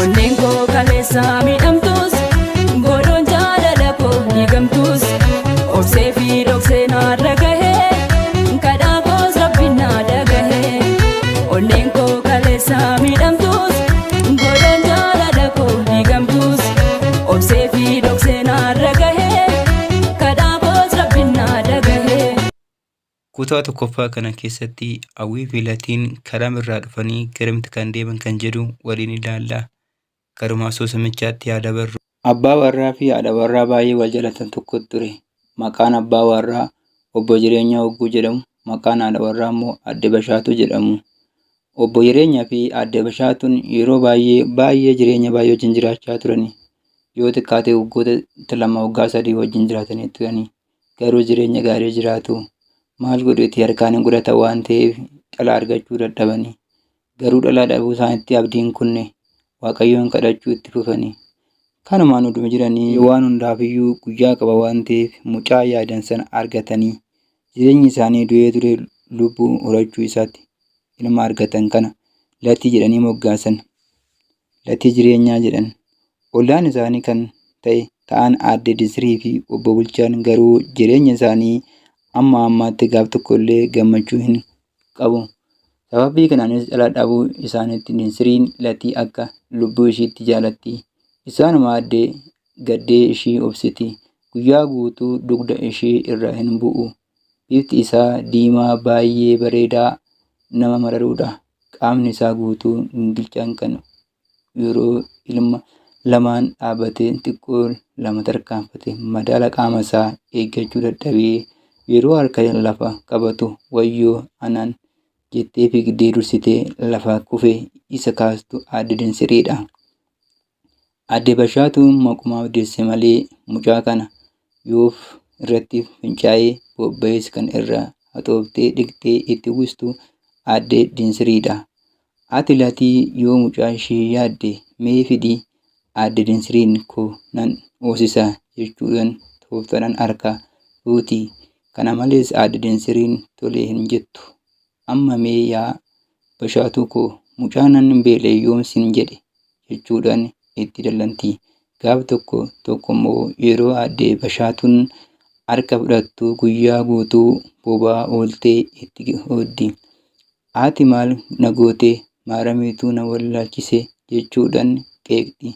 Onneen koo kaleessa miidhamtus, godhoon jaalala koo diigamtus, obsee fi dhoksee naarra gahee, kadhaa koos rabbiin naa dhagahee. Onneen koo kaleessa miidhamtus, godhoon jaalala koo diigamtus, obsee fi dhoksee naarra gahee, kadhaa koos rabbiin naa dhagahee. Kutaa tokkoffaa kana keessatti Hawwii fi Latiin karam irraa dhufanii garamitti kan deeman kan jedhu waliin ilaalla. Garuma asoosamichaatti haa dabarru. Abbaa warraa fi haadha warraa baay'ee wal jaalatan tokkotu ture. Maqaan abbaa warraa Obbo Jireenyaa Hogguu jedhamu, maqaan haadha warraa immoo Aadde Bashaatuu jedhamu. Obbo Jireenyaa fi Aadde Bashaatuun yeroo baay'ee baay'ee jireenya baay'ee wajjin jiraachaa turani. Yoo xiqqaate waggoota 2 waggaa 3 wajjin jiraatanii turani. Garuu jireenya gaarii jiraatu. Maal godhuuti harkaan hin godhatan waan ta'eef dhala argachuu dadhabani. Garuu dhala dhabuu isaaniitti abdii hin kunne. Waaqayyoon kadhachuu itti fufani. Kanumaan oduma jiranii waan hundaafiyyuu guyyaa qaba waan ta'eef mucaa yaadan sana argatanii jireenyi isaanii du'ee ture lubbuu horachuu isaatti ilma argatan kana Latii jedhanii moggaasan. Latii Jireenyaa jedhan. Ollaan isaanii kan ta'e ta'an Aadde Disirii fi Obbo Bulchaan garuu jireenya isaanii amma ammaatti gaaf tokko illee gammachuu hin qabu. Sababii kanaanis dhala dhabuu isaaniitti Dinsiriin Latii akka lubbuu ishiitti jaalatti. Isaanuma Aadde gaddee ishii obsiti. Guyyaa guutuu dugda ishii irraa hin bu'u. Bifti isaa diimaa baay'ee bareedaa nama mararuudha. Qaamni isaa guutuu gingilchaan kan yeroo ilma lamaan dhaabatee xiqqoo lama tarkaanfate madaala qaama isaa eeggachuu dadhabee yeroo harka lafa qabatu wayyoo anaan jettee fiigdee dursitee lafa kufe isa kaastu Aadde Dinsiriidha. Aadde Bashaatuun maqumaaf deesse malee mucaa kana yoof irratti fincaa'ee bobba'es kan irraa haxooftee dhiqxee itti uwwistu Aadde Dinsiriidha. Haati Latii yoo mucaa ishee yaadde mee fidi Aadde Dinsiriin koo nan hoosisa jechuudhaan tooftaadhaan harkaa fuuti. Kana malees Aadde Dinsiriin tole hin jettu. Amma mee yaa Bashaatuu koo mucaa nan beela'e yoom siin jedhe jechuudhaan itti dallanti. Gaaf tokko tokkommoo yeroo Aadde Bashaatuun harka fudhattu guyyaa guutuu boba'aa ooltee itti ooddi. Haati maal na goote maaramiitu na wallaalchise jechuudhaan qeeqxi.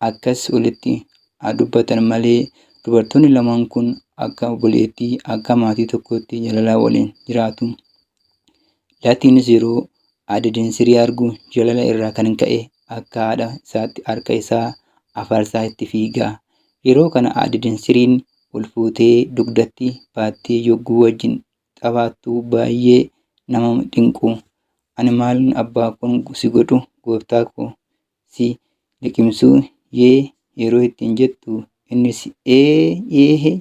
Akkas walitti haa dubbatan malee dubartoonni lamaan kun akka obboleettii, akka maatii tokkootti jalalaan waliin jiraatu. Latiinis yeroo Aadde Dinsirii argu jaalala irraa kan ka'e akka haadha isaatti harka isaa afarsaa itti fiiga. Yeroo kana Aadde Dinsiriin ol fuutee dugdatti baattee yogguu wajjin taphattu baay'ee nama dinqu. Ani maalin abbaa koon si godhu gooftaa koo si liqimsuu yee yeroo ittiin jettu innis ee eehe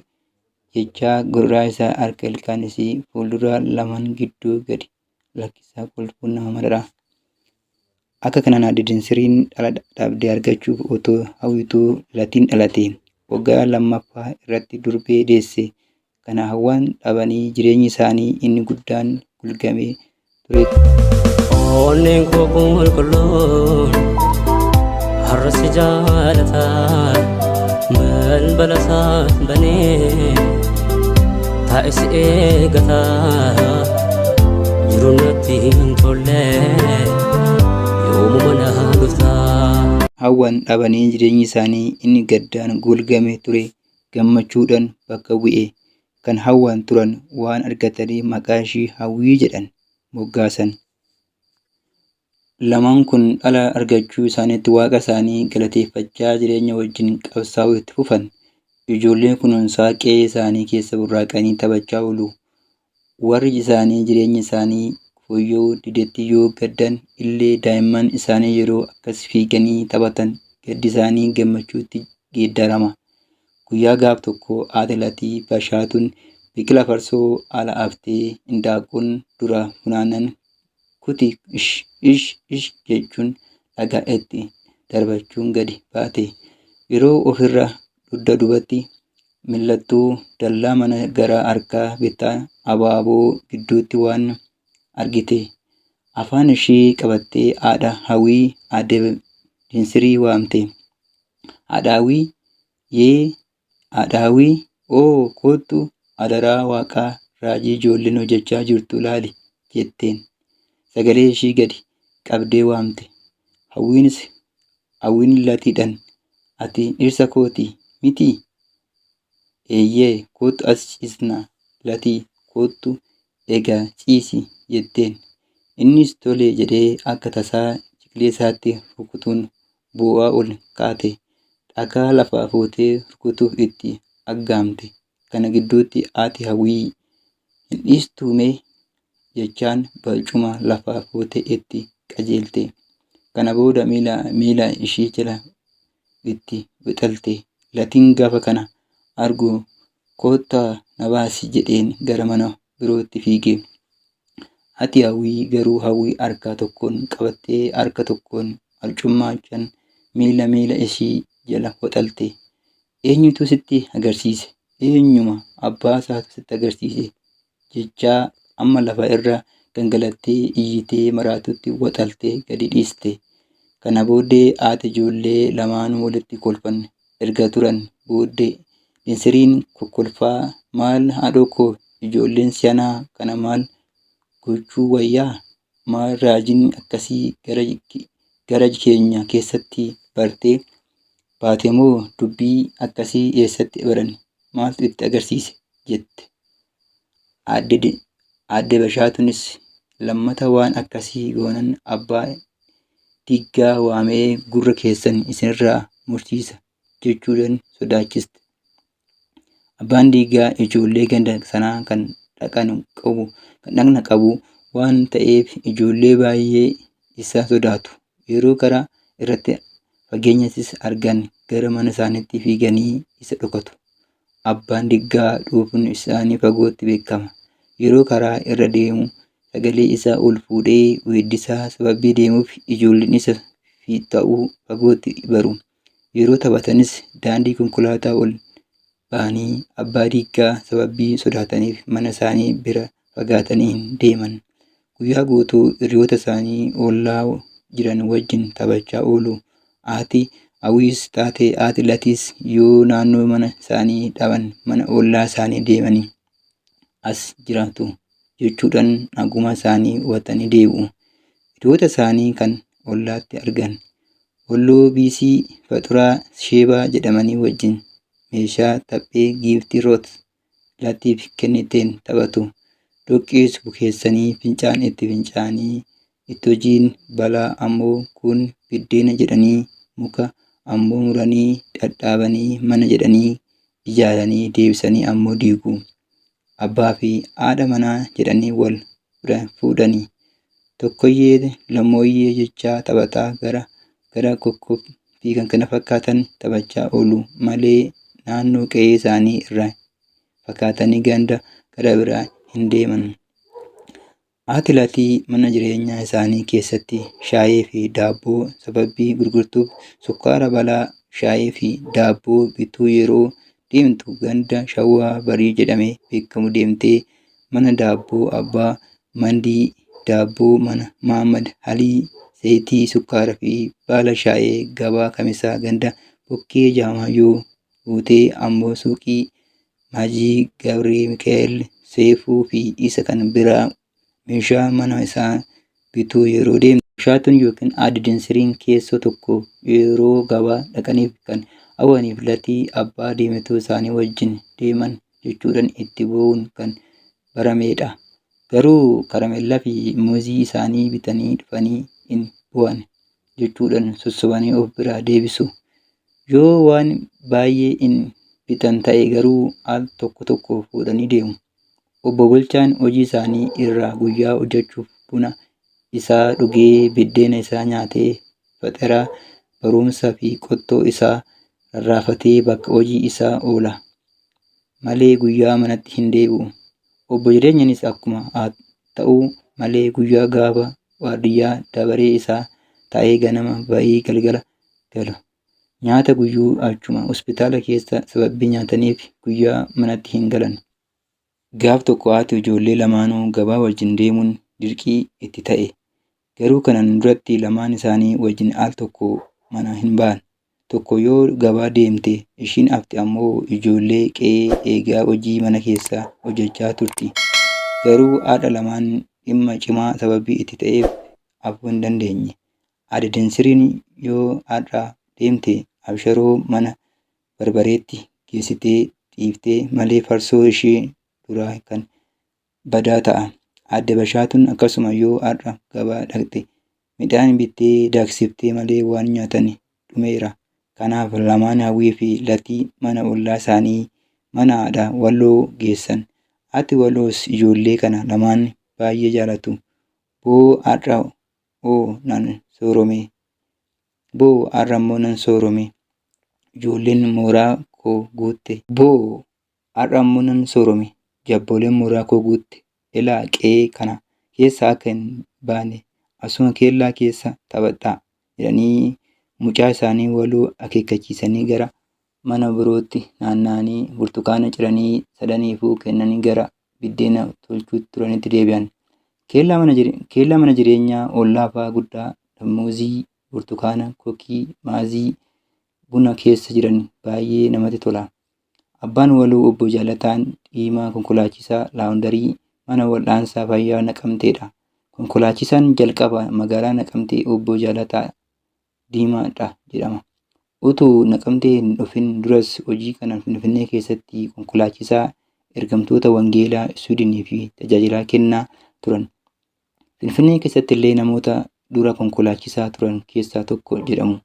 jechaa gurraa isaa harka ilkaan isii fuulduraa lamaan gidduu gadi lakkisaa kolfuun nama marara. Akka kanaan Aadde Dinsiriin dhala dhabdee argachuuf otoo hawwituu Latiin dhalate. Waggaa lammaffaa irratti durbee deesse. Kana hawwan dhabanii jireenyi isaanii inni guddaan gulgamee ture. Onneen koo qulqulluun har'a si jaalata balbala isaa banee taa'e si eegata jiruun natti hin tolle yoomuma na dhufta. Hawwan dhabanii jireenyi isaanii inni gaddaan golgame ture gammachuudhaan bakka bu'e. Kan hawwan turan waan argataniif maqaa ishii Hawwii jedhan moggaasan. Lamaan kun dhala argachuu isaaniitti Waaqa isaanii galateeffachaa jireenya wajjin qabsaa'uu itti fufan. Ijoollee kunuunsaa qe'ee isaanii keessa burraaqanii taphachaa oolu. Warri isaanii jireenyi isaanii fooyya'uu didetti yoo gaddan illee daa'imman isaanii yeroo akkas fiiganii taphatan gaddi isaanii gammachuutti geeddarama. Guyyaa gaaf tokko haati Latii Bashaatuun biqila farsoo ala haftee indaaqqoon dura funaanan kuti ish ish ish jechuun dhagaa itti darbachuun gadi baate. Yeroo ofirra dugda dubatti mil'attu dallaa mana gara harka bitaa abaaboo gidduutti waan argite. Afaan ishii qabattee haadha Hawwii aadde Dinsirii waamte. Haadha Hawwii yee haadha Hawwii oo kottu adaraa waaqaa raajii ijoolleen hojjechaa jirtu ilaali jetteen. Sagalee ishii gadi qabdee waamte. Hawwiinis Hawwiin Latiidhaan ati dhirsa kooti mitii? Eeyyee kottu as ciisnaa Latii kottu egaa ciisi jetteen. Innis tole jedhee akka tasaa ciqilee isaatti rukutuun boo'aa ol kaate. Dhakaa lafaa fuutee rukutuuf itti aggaamte. Kana gidduutti haati Hawwii hin dhiistuu mee jechaan barcuma lafaa fuutee itti qajeelte. Kana booda miila miila ishii jala itti wixalte. Latiin gaafa kana argu kottaa na baasi jedheen gara mana birootti fiige. Haati Hawwii garuu Hawwii harka tokkoon qabattee harka tokkoon arcummaachaan miila miila ishii jala waxalte. Eenyutu sitti agarsiise? Eenyuma abbaa isaatu sitti agarsiise? Jechaa amma lafa irra gangalattee iyyitee maraatutti waxaltee gadi dhiiste. Kana booddee haati ijoollee lamaanuu walitti kolfan. Erga turan booddee Dinsiriin kokkolfaa maal haadhoo koo ijoolleen si'anaa kana maal gochuu wayyaa? Maal raajiin akkasii gara keenya keessatti bartee baate moo dubbii akkasii eessatti baran? Maaltu itti agarsiise? Jette. Aadde Bashaatuunis lammata waan akkasii goonan abbaa Diggaa waamee gurra keessan isinirraa mursiisa jechuudhaan sodaachiste. Abbaan Diggaa ijoollee ganda sanaa kan dhaqna qabu waan ta'eef ijoollee baay'ee isa sodaatu. Yeroo karaa irratti fageenyattis argan gara mana isaaniitti fiiganii isa dhokatu. Abbaan Diggaa dhufuun isaanii fagootti beekama. Yeroo karaa irra deemu sagalee isaa ol fuudhee weeddisaa sababii deemuuf ijoolleen isa ta'uu fagootti baru. Yeroo taphatanis daandii konkolaataa ol ba'anii abbaa Diggaa sababii sodaataniif mana isaanii bira fagaatanii hin deeman. Guyyaa guutuu hiriyoota isaanii ollaa jiran wajjin taphachaa oolu. Haati Hawwiis taate haati Latiis yoo naannoo mana isaanii dhaban mana ollaa isaanii deemanii as jiraatu jechuudhaan naguma isaanii hubatanii deebi'u. Hiriyoota isaanii kan ollaatti argan Walloo Biisii, Faxuraa, Sheebaa jedhamanii wajjin meeshaa taphee giiftii Root Latiif kenniteen taphatu. Dhoqqees bukeessanii fincaan itti fincaa'anii itti hojiin balaa ammoo kun biddeena jedhanii muka ammoo muranii dhadhaabanii mana jedhanii ijaaranii deebisanii ammoo diigu. Abbaa fi haadha manaa jedhanii wal fuudhani. Tokkoyyee lammooyyee jechaa taphataa gara gara kokkob fi kan kana fakkaatan taphachaa oolu malee naannoo qe'ee isaanii irraa fagaatanii ganda gara biraa hin deeman. Haati Latii mana jireenyaa isaanii keessatti shaayii fi daabboo sababii gurgurtuuf sukkaara balaa shaayii fi daabboo bituu yeroo deemtu ganda Shawwaa Barii jedhamee beekamu deemtee mana daabboo abbaa Mandii, daabboo mana Mahaammad Alii, zayitii, sukkaaraa fi baala shaayee gabaa Kamisaa ganda Bokkee Jaamaayyoo buutee ammoo suuqii Majii Gabree Mikaa'el Seefuu fi isa kan biraa meeshaa mana isaa bituu yeroo deemtu Bashaatuun yookiin Aadde Dinsiriin keessoo tokko yeroo gabaa dhaqaniif kan hawwaniif Latii abbaa deemtuu isaanii wajjin deeman jechuudhaan itti boo'uun kan barameedha. Garuu karameellaa fi muuzii isaanii bitanii dhufanii hin boo'an jechuudhaan sossobanii of biraa deebisu. Yoo waan baay'ee hin bitan ta'e garuu al tokko tokko fuudhanii deemu. Obbo Bulchaan hojii isaanii irraa guyyaa hojjechuuf buna isaa dhugee biddeena isaa nyaatee faxeraa barumsaa fi qottoo isaa rarraafatee bakka hojii isaa oola malee guyyaa manatti hin deebi'u. Obbo Jireenyaanis akkuma haa ta'u malee guyyaa gaafa waardiyyaa dabaree isaa taa'ee ganama ba'ii galgala gala. Nyaata guyyuu achuma hospitaala keessa sababii nyaataniif guyyaa manatti hin galan. Gaaf tokko haati ijoollee lamaanuu gabaa wajjin deemuun dirqii itti ta'e. Garuu kanaan duratti lamaan isaanii wajjin al tokko manaa hin ba'an. Tokko yoo gabaa deemte ishiin hafte ammoo ijoollee qe'ee eegaa hojii mana keessaa hojjechaa turti. Garuu haadha lamaan dhimma cimaa sababii itti ta'eef hafuu hin dandeenye. Aadde Dinsiriin yoo har'a deemte Absharoo mana barbareetti geessitee dhiiftee malee farsoo ishee duraa kan badaa ta'a. Aadde Bashaatuun akkasuma yoo har'a gabaa dhaqxe midhaan bittee daaksiftee malee waan nyaatan dhumeera. Kanaaf lamaan Hawwii fi Latii mana ollaa isaanii mana haadha Walloo geessan. Haati Walloos ijoollee kana lamaan baay'ee jaalatu. Boo har'a hoo nan soorome. Boo har'a immoo nan soorome. Ijoolleen mooraa koo guutte. Boo har'a immoo nan soorome. Jabbooleen mooraa koo guutte. Ilaa qe'ee kana keessa akka hin baane asuma kellaa keessa taphadhaa jedhanii mucaa isaanii Waloo akeekkachiisanii gara mana birootti naanna'anii burtukaana ciranii sadaniifuu kennanii gara biddeena tolchuutti turanitti deebi'an. Kellaa mana jireenyaa ollaafaa guddaa muuzii, burtukaana, kookii, maazii, buna keessa jiran baay'ee namatti tola. Abbaan Waloo Obbo Jaalataan Dhiimaa konkolaachisaa laawundarii mana wal'aansa fayyaa Naqamteedha. Konkolaachisaan jalqaba magaalaa Naqamtee Obbo Jaalataa Diimaadha jedhama. Utuu Naqamtee hin dhufin duras hojii kana Finfinnee keessatti konkolaachisaa ergamtoota Wangeelaa Suwiidinii fi tajaajila kennaa turan. Finfinnee keessatti illee namoota dura konkolaachisaa turan keessaa tokko jedhamu.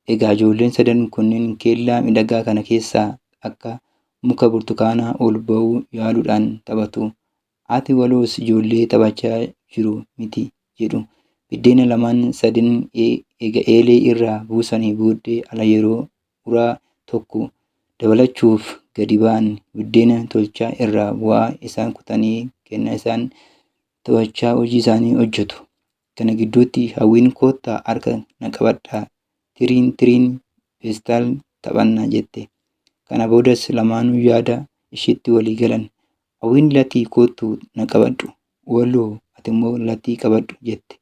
Egaa ijoolleen sadan kunneen kellaa miidhagaa kana keessaa akka muka burtukaanaa ol ba'uu yaaluudhaan taphatu. Haati Waloos ijoollee taphachaa jiru miti jedhu. Biddeena lamaan sadin eega eelee irraa buusanii booddee ala yeroo uraa tokko dabalachuuf gadi ba'an biddeena tolchaa irraa bu'aa isaan kutanii kennaa isaan to'achaa hojii isaanii hojjetu. Kana gidduutti Hawwiin koottaa harka na qabadhaa tiriin tiriin feestaal taphanna jette. Kana boodas lamaanuu yaada ishiitti walii galan. Hawwiin Latii koottu na qabadhu, Waloo atimmoo Latii qabadhu jette.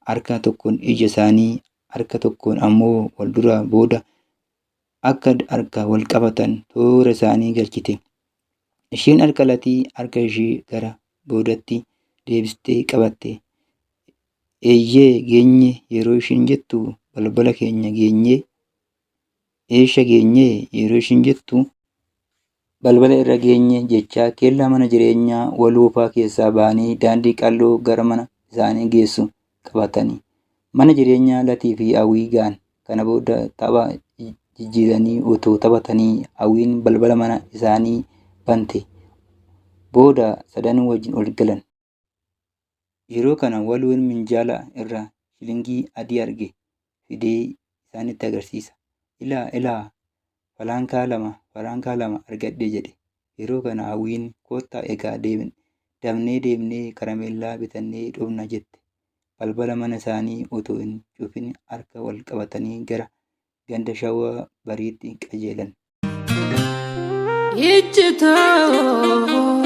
Harka tokkoon ija isaanii harka tokkoon ammoo wal duraa booda akka harka wal qabatan toora isaanii galchite. Isheen harka Latii harka ishee gara boodatti deebistee qabatte. Eeyyee geenye yeroo isheen jettu balbala keenya geenye. Eesha geenye yeroo isheen jettu balbala irra geenye jechaa kellaa mana jireenyaa Waloofaa keessaa ba'anii daandii qal'oo gara mana isaanii geessu qabatani. Mana jireenyaa Latii fi Hawwii ga'an. Kana booda tapha jijjiiranii otoo taphatanii Hawwiin balbala mana isaanii bante. Booda sadanuu wajjin ol galan. Yeroo kana Waloon minjaala irra shilingii adii arge fidee isaanitti agarsiisa. Ilaa ilaa falaankaa lama falaankaa lama argadhe jedhe. Yeroo kana Hawwiin koottaa egaa dafnee deemnee karameellaa bitannee dhufna jette. Balbala mana isaanii otoo hin cufin harka wal qabatanii gara ganda Shawaa Bariitti qajeelan. Ijjitoo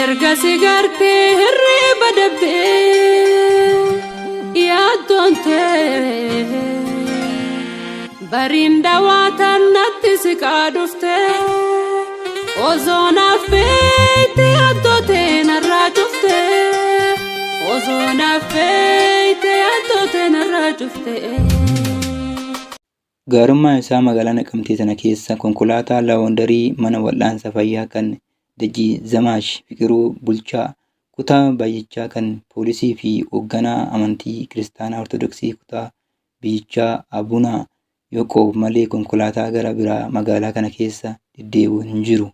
erga si gartee hirriba dabdee yaaddoon tee bariin dawaataan natti siqaa dhuftee osoo naaf beekte yaaddoo tee narraa cuftee osoo naaf beekte yaaddoo tee narraa cuftee. Gaarummaa isaa magaalaa Naqamtee sana keessa konkolaataa laawondarii mana wal'aansa fayyaa kan Dajjizamaash Fiqiruu Bulchaa kutaa baay'ichaa kan poolisii fi hoogganaa amantii kiristaanaa Ortodoksii kutaa biyyichaa Abuna Yoqoob malee konkolaataa gara biraa magaalaa kana keessa deddeebi'u hin jiru.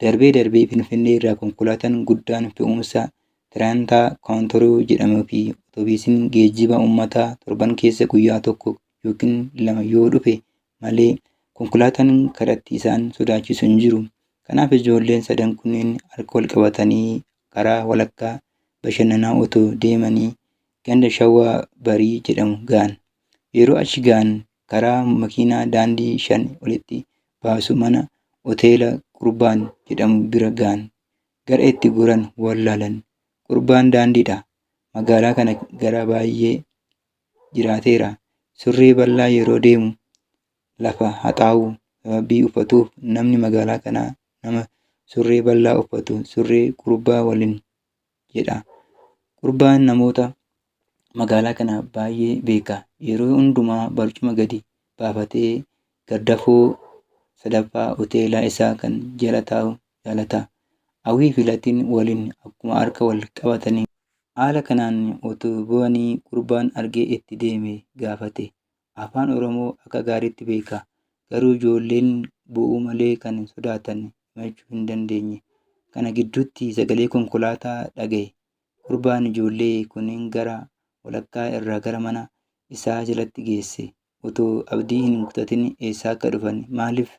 Darbee darbee Finfinnee irraa konkolaataan guddaan fe'umsa Tiraantaa Kaawuntoroo jedhamuu fi otobisiin geejjiba uummataa torban keessa guyyaa tokko yookiin lama yoo dhufe malee konkolaataan karatti isaan sodaachisu hin jiru. Kanaaf ijoolleen sadan kunneen harka wal qabatanii karaa walakkaa bashannanaa otoo deemanii ganda Shawaa Barii jedhamu ga'an. Yeroo achi ga'an karaa makiinaa daandii 5 olitti baasu mana Hoteela Qurbaan jedhamu bira ga'an. Gara itti goran wallaalan. Qurbaan daandiidha. Magaalaa kana gara baay'ee jiraateera. Surree bal'aa yeroo deemu lafa haxaawu sababii uffatuuf namni magaalaa kanaa nama surree bal'aa uffatu surree qurbaa waliin jedha. Qurbaan namoota magaalaa kana baay'ee beeka. Yeroo hundumaa barcuma gadi baafatee gardafoo sadaffaa hoteela isaa kan jala taa'u jaalata. Hawwii fi Latiin waliin akkuma harka wal qabatanii. Haala kanaan otoo boo'anii qurbaan argee itti deeme gaafate. Afaan Oromoo akka gaariitti beeka. Garuu ijoolleen boo'uu malee kan sodaatan himachuu hin dandeenye. Kana gidduutti sagalee konkolaataa dhagahe. Gurbaan ijoollee kunneen gara walakkaa irraa gara mana isaa jalatti geesse. Otoo abdii hin kutatin eessaa akka dhufan, maaliif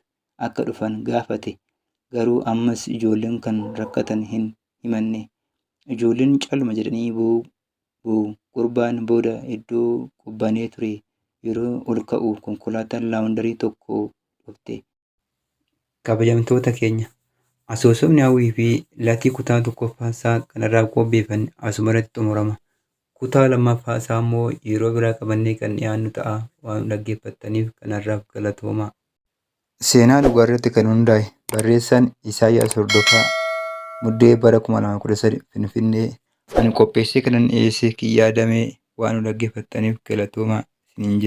akka dhufan gaafate. Garuu ammas ijoolleen kan rakkatan hin himanne. Ijoolleen caluma jedhanii boo'u boo'u. Gurbaan booda iddoo qubbanee ture yeroo ol ka'u konkolaataan laawundarii tokko dhufte. Kabajamtoota keenya, asoosamni Hawwii fi Latii kutaa tokkoffaa isaa kanarraaf qopheeffanne asumarratti xumurama. Kutaa lammaffaa isaa immoo yeroo biraa qabannee kan dhiyaannu ta'a. Waan nu dhaggeeffattaniif kanarraaf galatoomaa. Seenaa dhugaa irratti kan hundaa'e barreessaan Isaayyaas Hordofaa Muddee bara 2013 Finfinnee ani qopheessee kanan dhiyeesse Kiyyaa Damee waan nu dhaggeeffattaniif galatoomaa isiniin jenna.